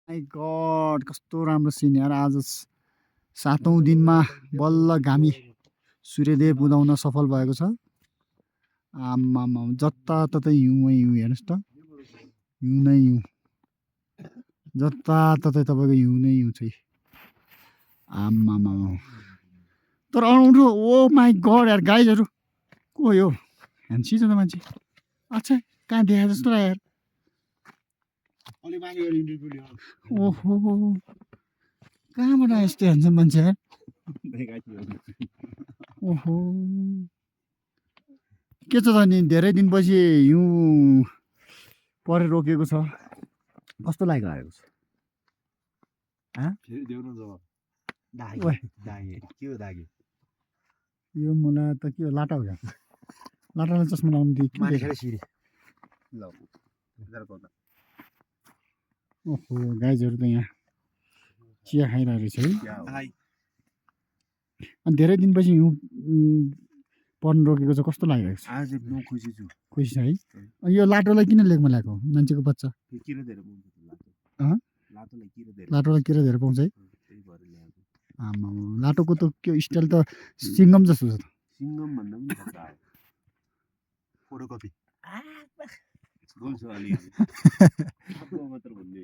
My God कस्तो राम्रो scene यार। आज 7औं दिनमा बल्ल घामी सूर्यदेव उदाउन सफल भएको छ। आम्मामा जताततै हिउँै हिउँ हेर्नुहोस् त, हिउँ नै हिउँ, जताततै तपाईँको हिउँ नै हिउँ छ। आम्मामा तर अनौठो, ओ माई गड यार गाइजहरू को हो यो? ह्यान्सी छ त मान्छे। अच्छा कहाँ देखा जस्तो लाग्यो यार। ओहो कहाँबाट आयो यस्तो ह्यान्डसम मान्छे यार? ओहो के छ त नि धेरै दिनपछि हिउँ परे रोकेको छ, कस्तो लागिरहेको छ? यो मलाई त के हो, लाटा हो क्या? लाटालाई चस्मा लाउनु दियो। ओहो गाइजहरू त यहाँ चिया खाइरहेको रहेछ है। अनि धेरै दिनपछि हिउँ पर्न रोकेको छ, कस्तो लागिरहेको छ? आज म खुसी छु। खुसी छ है। अनि यो लाटोलाई किन लेकमा ल्याएको? मान्छेको बच्चा लाटोलाई किरा धेरै पाउँछ है। आमा लाटोको त त्यो स्टाइल त सिङ्गम जस्तो छ त। सिङ्गम भन्दा पनि खतरा हो। फोटोकपी बोल्छु अलि मात्र भन्दै